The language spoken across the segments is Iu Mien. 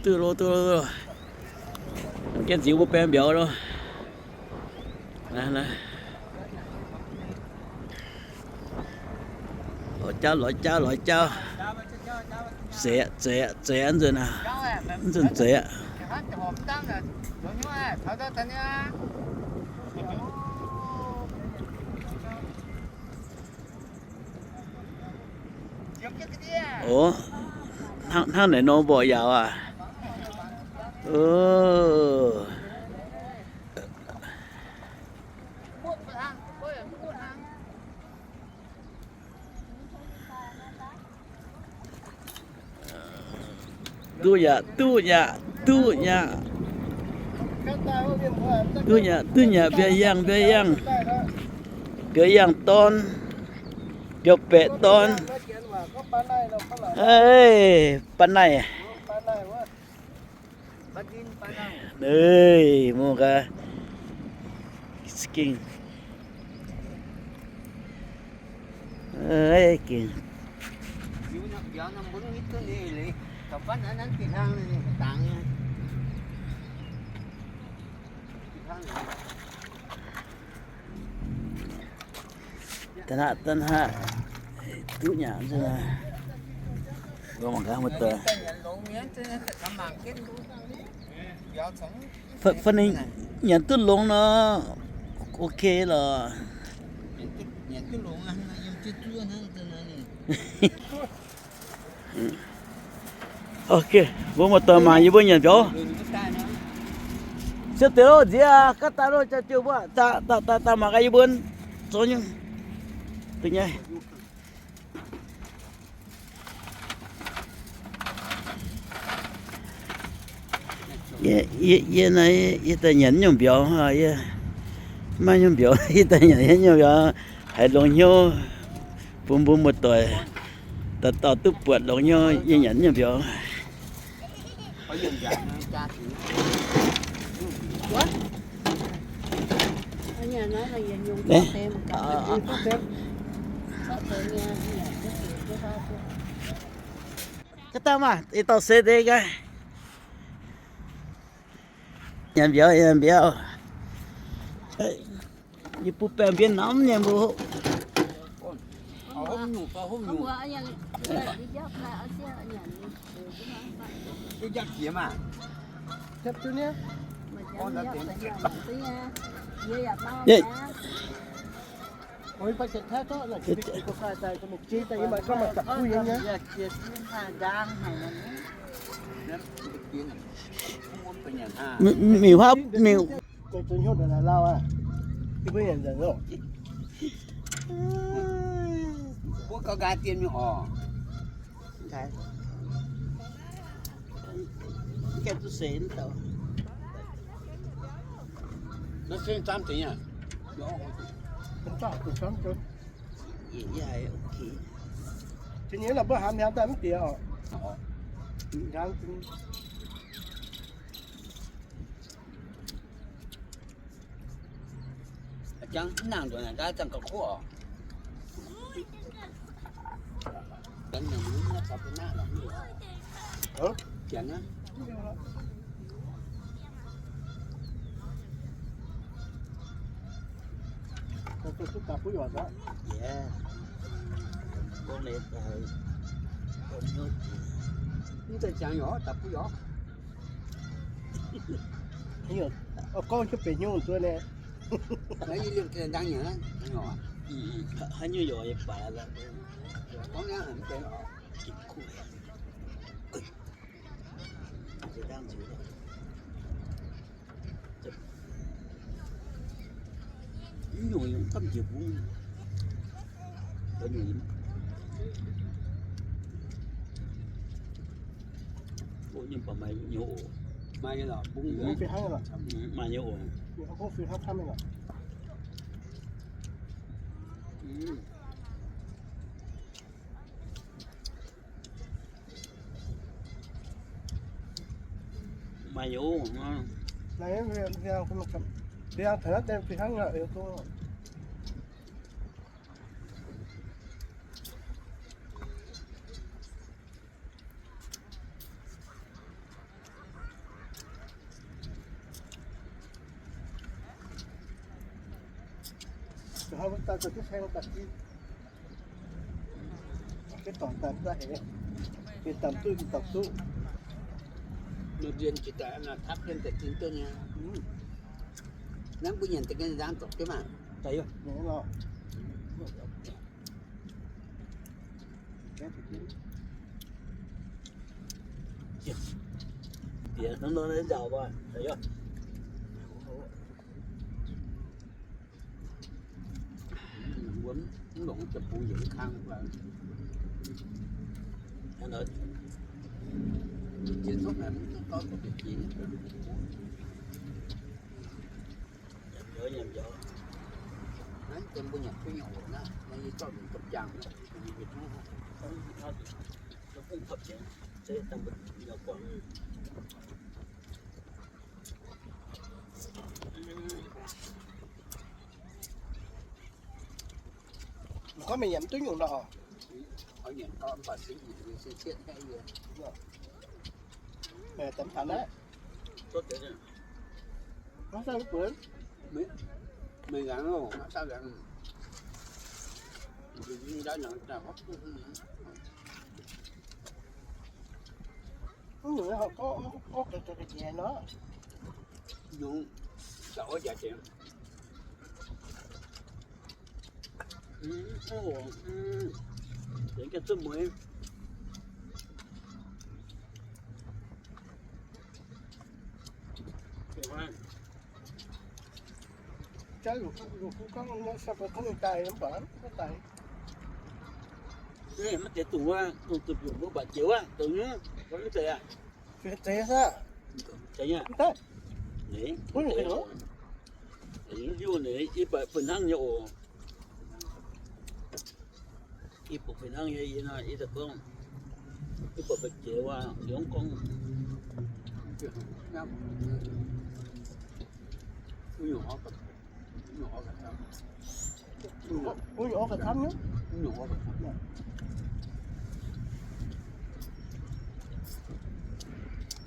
Duqv lo, duqv lo. Jienv ziux mbuo baeng mbiauz lo. Lorz jauv, lorz jauv, lorz jauv. Zeiz, zeiz, zeiz nzunc aqv. Nzunc zeiz aqv. Ov, hnangv naaic nor mborqv yaauc aqv. Duqv nyaqc, duqv nyaqc, duqv nyaqc. Duqv nyaqc, duqv nyaqc, mbiauz yangh, mbiauz yangh. Mbiauz yangh dorn, mbiauz baeqc dorn. Baav naaiv. Ov, gengh. Da'hnangv, da'hnangv, duqv nyaqc nzunc aqv. Mbuo mangc gaax muoz-doic. Fai, fai ninh nyanc duqv longx nor, ok lorqc. Ok, mbuo muoz-doic mangc yie mbuo nyanc mbiauz. Siou deix loh nziex aqv, gaav daaih loh, jauv jiouh mbuo daaih, daaih, daaih mangc gaax yie mbuo zoux nyungc. Da'nyeic. Yie, yie, yie naaiv, yie daaih nyanc nyungc mbiauz, yie maiv nyungc mbiauz, yie daaih nyanc nyungc mbiauz, haiz longx hnyouv bun mbuo muoz-doic dauh dauh duqv buatc longx hnyouv yie nyanc nyungc mbiauz. Gaax daaih maah, ih dauh seix deix gaax. Nyanc mbiauz, nyanc mbiauz. Yie bun baengh mbienv namv nyei mbuo. Mingh, mingh huaav, mingh. Gorngv cuotv benx hnyouv duqv naaiv. Haaix nyungc yaac baaix lorqc. Mv nyungc yaac gamh nziex mbungv. Nyungc baac maaih nyei oc. Maaih nyei oc. Maaih nyei oc. Hnangv wuov daaih zoux jienv saeng daaih sin. Jienv dorngc daaih daaih heix, mienh daaih duqv, mienh daaih duqv. Nor nzien jiex daaih, tapv jienv daaih zinh duqv nyei. Hnangv mbuo nyanc deix ga'naaiv nzangv zorpc jienv maah. Bieqc hnangv nor nzauh oc. Mbuo mv longc ziepc bung yietc kang. Nyanc mbiauz, nyanc mbiauz. Naaiv mbuo nyanc duqv nyei oc naaiv, naaiv yie zorqv mingh gapv jaangh. Gorngv meih nyanc duqv nyungc nor. Meih deix taux naaiv. Maiv sauv mv buonv. Meih nyanc loh, maiv sauv nyanc. Mv nyungc horpc gorngv orv ga'nyiec nor. Nyungc, zaux orv jaax jiex. Mv, mv, mv, deix ganh zuqv mueiz. Jaav lungh kuv gorngv mv baac mv daic. Maiv deix dungz wuov, dungz zuqc mbiungc mbuo baac jiex wuov, dongh nyungc, mv zeiz aqv. Zeiz aqv. Zeiz nyei. Mv daic. Ninh, ninh, ninh, yie baac fih hnangv nyei oc. Yie baac fih hnangv nyei, yie naaiv, yie daaih gorngv, yie buatc mbu'ziex waac, yie gorngv,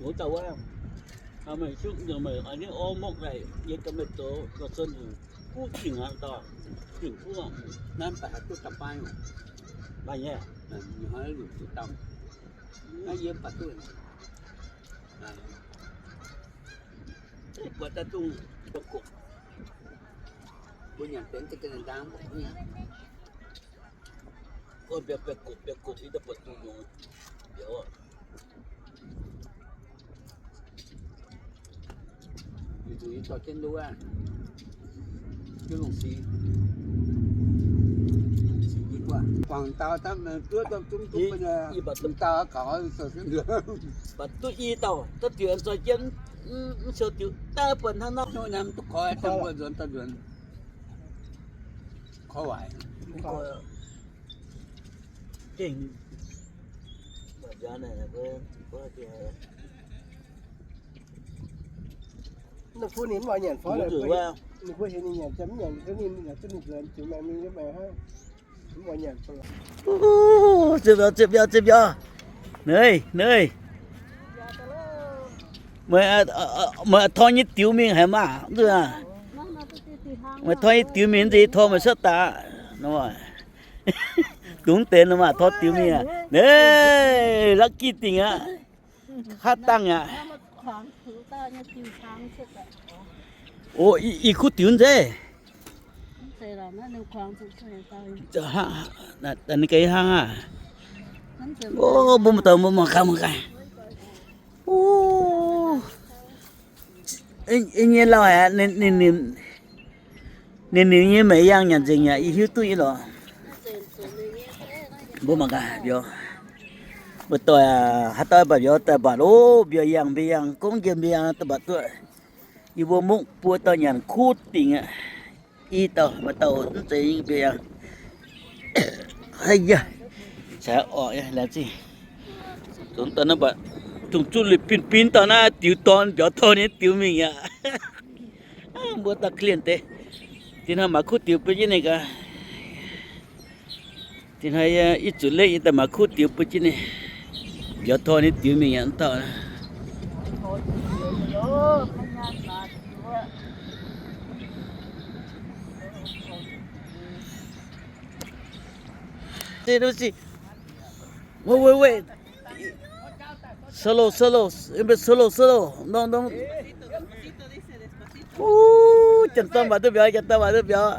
Wuov dauh wuov, meih hiuv nyei, meih oix nyei orv mokv daaih, yie ganh meih zoux gauh sun haic, kuv dingc aqv dauh, dingc kuv aqv. Naaiv mv baac haih duqv da'baav nyei. Maaih nyei. Naaiv yie mv baac duqv. Buatc daaih dungz, mbuo nyanc benx za'gengh ndaang mv baac nyei. Ov, mbiauz, mbiauz gopc, mbiauz gopc, yie daaih buatc dungz nyungc mbiauz. Yie zuqc yie dorh jienv nduov, yie lungh sic, guangc dau daaih duqv dongh zungv duqv, yie mv baac duqv i dauh, duqv diex zoih jienv, mv siou diuc daaih buatc hnangv nor. Duqv koi daaih buatc nzuonx daaih nzuonx. Koi waaic. Gengh ninh mbuo ninh mv oix nyanc fai, ninh mbuo heuc ninh nyanc, mv nyanc, ninh nyanc duqv ninh nzuonx ziux maengx mingh nyei maengx hnangv. Mv oix nyanc fai. Ziepc mbiauz, ziepc mbiauz, ziepc mbiauz. Naaiv, naaiv. Meih, meih tor nyei diux mingh haic maah. Meih tor nyei diux mingh nziex tor meih cuotv daaih. Dungx deix nor maah, tor diux mingh aqv. Naaiv, lucky dingc aqv. Haav dangh aqv. O, i kuv diux nzeiv. Ninh ganh hnangv aqv. O, mbuo muoz-doic, mbuo mangc gaax, mangc gaax. O, nyei lauh aqv, ninh, ninh, ninh nyei meix yangh nyanc nzengc aqv, yie hiuv duqv nyei lorqc. Mbuo mangc gaax mbiauz. Mbuo doic aac, haaix dauh mbatc mbiauz daaih mbatc loh, mbiauz yangh mbiauz yangh, gorngv nqemh mbiauz yangh daaih mbatc duqv. Yie mbuo mungv buo dauh nyanc kuv dingc aqv. I dauh, maaih dauh mv zeiz mbiauz yangh. Haiya, caux orqc nyei laengz zingh. Dongh dauh naaiv mbatc, dongh zuqv liuz bin bin dauh naaiv diux dorn, mbiauz dorn nyei diux mingh aqv. Mbuo dauh klien deix, dinh hnoi maaih kuv diux bun jienv ninh gaax. Dinh hnoi yie zuqc leqv yie daaih maaih kuv diux bun jienv ninh. Mbiauz dorn nyei diux mingh yaac mv dauh. See, let me see. Wait, wait, wait. Slow, slow. Slow, slow. No, no. Ooh, janx-dorn mangc duqv mbiauz, janx-dorn mangc duqv mbiauz.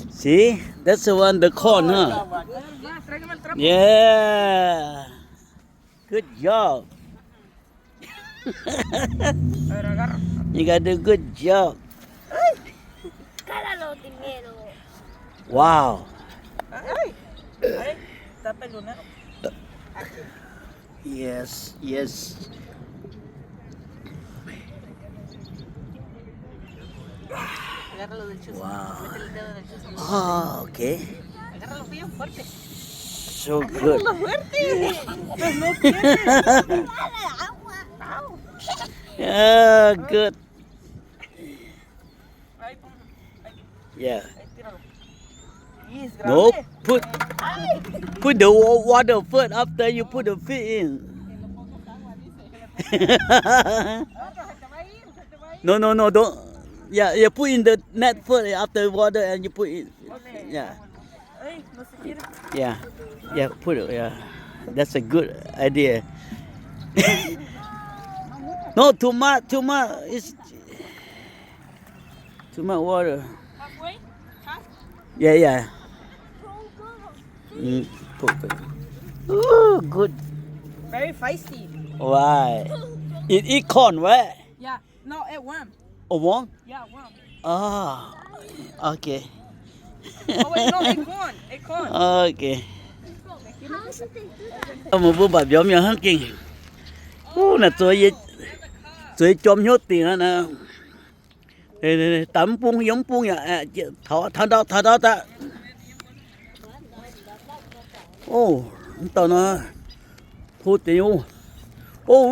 See, that's the one, the corn, huh? Yeah. Good job. You gotta do good job. Wow. Yes, yes. Wow. Oh, okay. So good. Yeah, good. Yeah. No, put put the wa- water first. After you put the fish in. No, no, no, don't. Yeah, you put in the net first. After water and you put in. Yeah. Yeah, yeah, put it, yeah. That's a good idea. No, too much, too much. It's too much water. Halfway? Half? Yeah, yeah. Mm, put it. Ooh, good. Very feisty. Why? It, it corn, right? Yeah. No, it warm. Oh, warm? Yeah, warm. Ah, okay. Oh, wait, no, it corn. It corn. Okay. Mbuo mbatc mbiauz mienh hnangv gengh. Wuov naaic zueiz, zueiz jorm hnyouv dingc aqv naaic. Daaih mv bung, yiem mv bung yaac taux, taux ndau, taux ndau daaih. Ov, mv dauh nor, hlo deix nyei. Ov,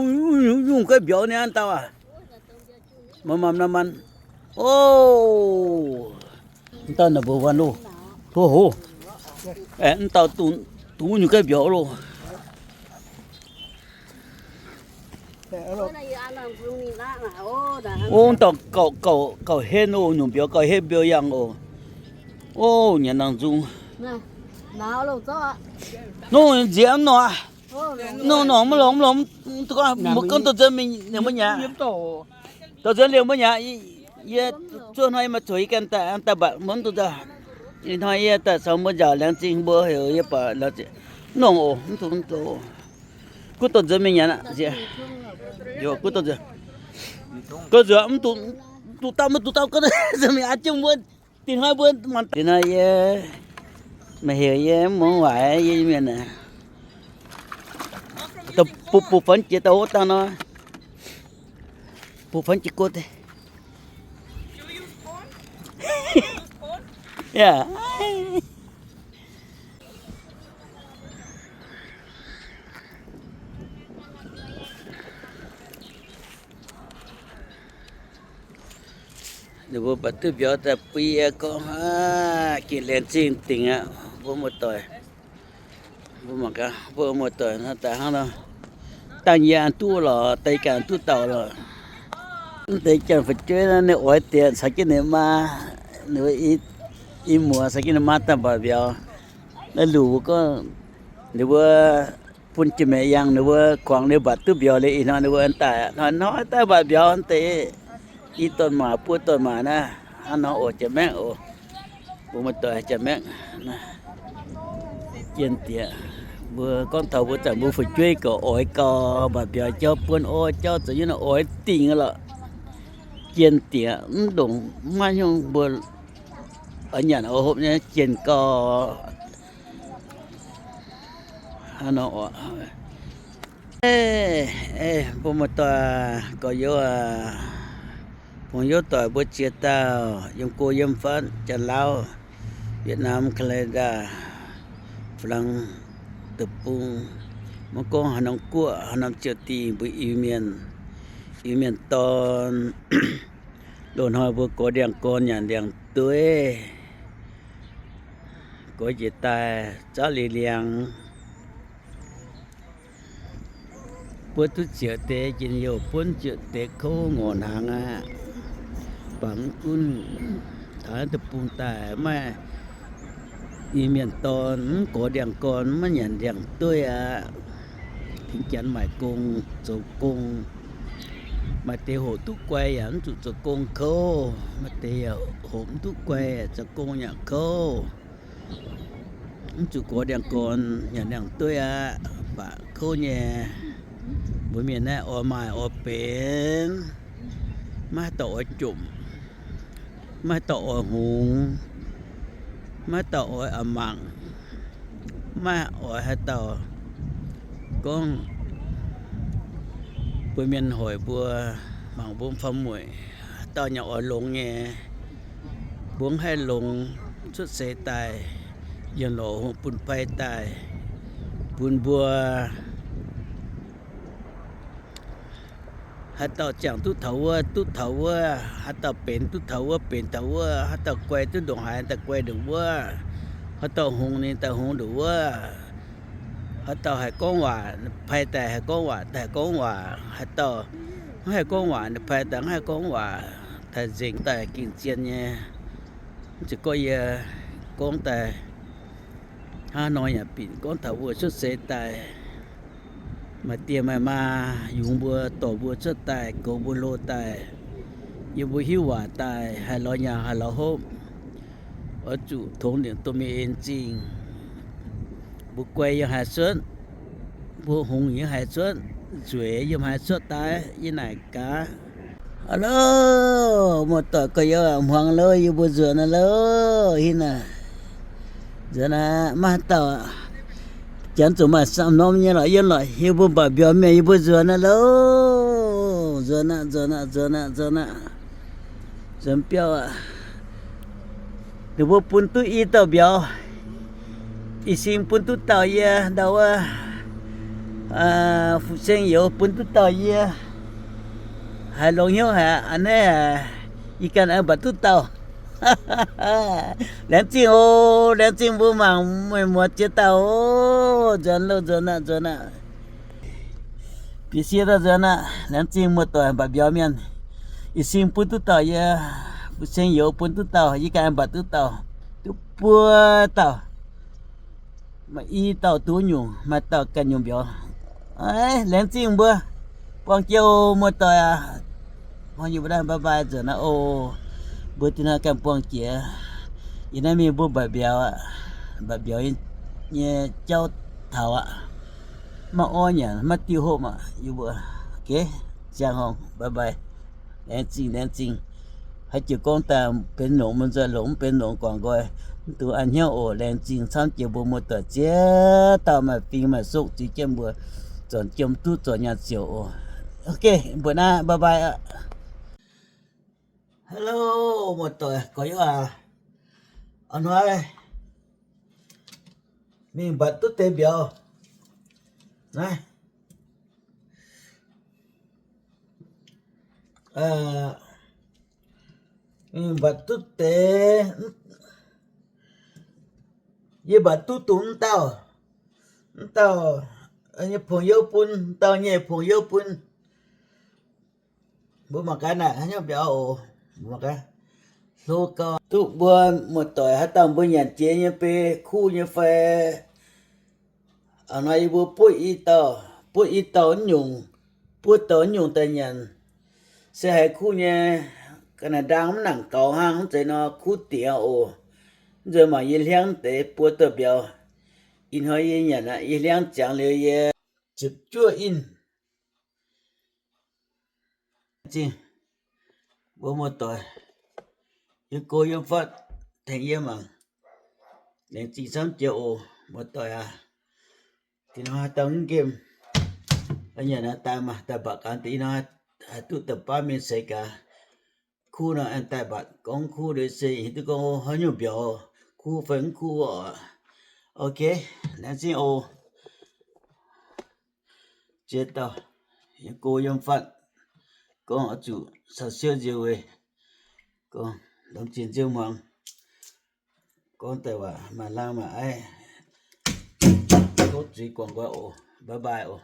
nyungc ga'mbiauz niaa, mv dauh aac. Maanh maanh maanh maanh. Ov, mv dauh number one loh. Hlo hoc. Aeqv, mv dauh dungx, dungx nyungc ga'mbiauz loh. Ov, mv dauh gauh, gauh, gauh henv oc, nyungc mbiauz gauh henv mbiauz yangh oc. Ov, nyanc nangc nzung. Nongh nziex mv nor, nongh nor mv longx, mv longx, mv gorngv mbuo gorngv dorh nzuonx mingh liemh mbuo nyei aqv. Dorh nzuonx liemh mbuo nyei aqv. Yie zuov hnoi yie maaih zuqc yie ganh daaih, daaih mbatc mbuo mv duqv nzauh. Ih hnoi yie daaih caux mbuo nziaauc laengz zingh mbuo heuc yie baac laengz zingh. Mv longx oc, mv duqv, mv duqv. Gunv dorh nzuonx mingh nyanc aqv. Nziex, yaac gunv dorh nzuonx. Gorngv nzuonx mv duqv, duqv dapv mv duqv dapv, gorngv nzuonx mingh aqv, jiem mbuo. Dinh hnoi mbuo mangc dinh hnoi yie, meih heuc yie mv muangx waac, yie mienh aah. Bun, bun fun jiex dauh wuov dangh nor. Bun fun jiex guoqv deix. Yaac. Ninh mbuo mbatc duqv mbiauz daaih bun yie gorngv, aav, gengh laengz zingh dingc aqv. Mbuo muoz-doic, mbuo mangc gaax, mbuo muoz-doic nor daaih hnangv nor, dangh yie a'hneiv duqv lorqc, daaih yie ganh a'hneiv duqv dauh lorqc. Mv deix janx fu'jueiv nor, ninh oix diex caux jienv ninh maa, ninh mbuo i, i muoz caux jienv ninh maa daaih mbatc mbiauz. Naaiv luc mbuo gorngv, ninh mbuo bun jiex maengc yangh, ninh mbuo kuangx ninh mbatc duqv mbiauz liuz ih hnoi ninh mbuo daaih, hnoi-hnoi daaih mbatc mbiauz deix. I dorn maac buo dorn maac naaiv, hnangv nor oc, jiex maengh oc. Mbuo muoz-doic jiex maengh. Jien diex, mbuo gorngv taux mbuo zanc mbuo fu'jueiv gorqv oix gau, mbatc mbiauz jauv buonv orv jauv zoux nyei nor oix dingc lorqc. Jien diex mv ndongc maiv nyungc mbuo oix nyanc oix hopv nyei, jien gau. Hnangv nor oc. Mbuo muoz-doic, gorx-youz aac, bungx-youz doic mbuo ziex dauh, yiem go yiem fatv, Janx-Laauv, Yietc-Naamh, Canada, Faa^lang, Deic-Bung, maiv gorngv haaix norm guoqv, haaix norm ziouc dingh, mbuo Iu-Mienh, Iu-Mienh dorn. Loz-hnoi mbuo gox ndiangx-gorn nyanc ndiangx-dueiv, gox njiec daaih zaauv liuz liangx, buov duqv ziouc deix njien-youh, buonv ziouc deix kouv ngorc hnaangx aqv. Bangc mv gunv taux naaiv deic-bung daaih, maaih Iu-Mienh dorn mv gorx ndiangx-gorn, maiv nyanc ndiangx-dueiv aqv. Tengx janx maaic gong, zoux gong. Maaih deix hoqc duqv guai yaac mv zuqc zoux gong kouv, maaih deix yaac hoqc mv duqv guai, zoux gong yaac kouv. Mv zuqc gorx ndiangx-gorn, nyanc ndiangx-dueiv aqv, baac kouv nyei. Mbuo mienh naaiv oix maaih oix benx, maiv haaix dauh oix jomc, maiv haaix dauh oix hngongx, maiv haaix dauh oix a'mangc, maiv oix haaix dauh gorngv bun mienh hoic mbuo, mangc mbuo faam-mueic, haaix dauh nyei oix longx nyei, mbuo mv haih longx, cuotv seix daaih, yiem lorz hungh bun pai daaih, bun mbuo haaix dauh ziangh duqv taux wuov, duqv taux wuov, haaix dauh benx duqv taux wuov, benx taux wuov, haaix dauh guai duqv ndongc haaix, daaih guai ndongc wuov, haaix dauh hngongx ninh daaih hngongx ndongc wuov, haaix dauh haih gorngv waac, pai daaih haih gorngv waac, daaih haih gorngv waac, haaix dauh mv haih gorngv waac, ninh pai daaih mv haih gorngv waac, daaih nzengc, daaih gengh zien nyei. Mv zeiz gorngv yie gorngv daaih hnangv nor yaac binc gorngv taux mbuo cuotv seix daaih, maaih die maaih maa yungz mbuo, dorh mbuo cuotv daaih, goux mbuo hlo daaih, yiem mbuo hiuv waac daaih, haih lorz nyaanh haih lorz hopv, oix zuqc tongx ninh domh mienh en zingh. Mbuo guai yiem haaix cuotv, mbuo hngongx yiem haaix cuotv, nzueic yiem haaix cuotv daaih, yie naaic gaax. Hello, muoz-doic gorx-youz, hmuangx lo yie mbuo nzuonx naaiv lo, hin naaic. Nzuonx naaiv maiv dauh janx zuqc maaih samv norm nyei lorqc, yiem lorqc, yie mbuo mbaac mbiauz mienh yie mbuo nzuonx naaiv lo. Nzuonx aqv, nzuonx aqv, nzuonx aqv, nzuonx aqv. Nzuonx biauv aqv. Ninh mbuo bun duqv i dauh mbiauz. Ih sing bun duqv dauh yie ndau wuov, fu-seng youz bun duqv dauh yie. Haiz longx hnyouv haic aqv, a'hneiv haic, yie ganh aengx mbatc duqv dauh. Laengz zingh oc, laengz zingh mbuo mangc meih muoz jiex dauh oc. Nzuonx loh, nzuonx aqv, nzuonx aqv. Bieqc sie dauh nzuonx aqv, laengz zingh muoz-doic mbaac mbiauz mienh. Ih sing bun duqv dauh yie, fu-seng youz bun duqv dauh, yie ganh aengx mbatc duqv dauh, duqv buo dauh. Maaih i dauh duqv nyungc, maaih dauh ganh nyungc mbiauz. Laengz zingh mbuo. Buangh jiex oc muoz-doic aac. Buangh jiex mbuo daaih bye bye nzuonx aqv oc. Mbuo dinh hnoi ganh buangh jiex. Yie naaiv mingh mbuo mbaac mbiauz aqv. Mbaac mbiauz nyei jauv taux aqv. Maiv orv nyanc, maiv diuh hopv aqv yie mbuo. Ziangh horngh bye bye. Laengz zingh, laengz zingh. Haaix jiex gorngv daaih benx longx maiv nzuonx, longx mv benx longx guangc nqoi. Mv dungx a'hnyouv oc. Laengz zingh camv jiex mbuo muoz-doic ziex dauh maaih fing maaih sokv zuiz jienv mbuo zornc jiem duqv zornc nyaanh ziouc oc. Ok, mbuox naaiv bye bye aqv. Hello, muoz-doic gorx-youz aac. A'hnoi mingh mbatc duqv deix mbiauz. Naaiv, mingh mbatc duqv deix, yie mbatc duqv dungx mv dauh, mv dauh nyei pongx youv bun, mv dauh nyei pongx youv bun. Mbuo mangc gaax naaic haaix nyungc mbiauz oc. Mbuo mangc gaax. Hlo gau. Duqv mbuo muoz-doic haaix dauh mbuo nyanc jiex nyei bei kuv nyei fai? A'hnoi yie mbuo buov i dauh, buov i dauh nyungc, buov dauh nyungc daaih nyanc. Se haiz kuv nyei, ga'naaiv ndaang mv nangc gaux hnangv, mv zeiz nor kuv dingc oc. Mv nzunc mangc yie hliangv deix buo dauh mbiauz. Ih hnoi yie nyanc aqv, yie hliangv ziangx liuz yie ziepc juoqv inh. Zingh, mbuo muoz-doic, yiem go yiem fatv tengx yie mangc. Laengz zingh camv jiex oc, muoz-doic aac. Dinh hnoi haaix dauh mv nqemh, nyanc naaiv daaih maah, daaih mbatc gaax, dinh hnoi haih duqv da'baav mingh seix gaax. Kuv nor aengx daaih mbatc, gorngv kuv ndeic se hiuv duqv gorngv haaix nyungc mbiauz, kuv fai mv kuv oc. Ok, laengz zingh oc. Ziex dauh yiem go yiem fatv, gorngv oix zuqc caux siouv nzie weic, gorngv lomh ziex nziouv hmuangx, gorngv daaih waac maaih hlang maaih aiv, tov zuiz guangc nqoi oc. Bye bye oc.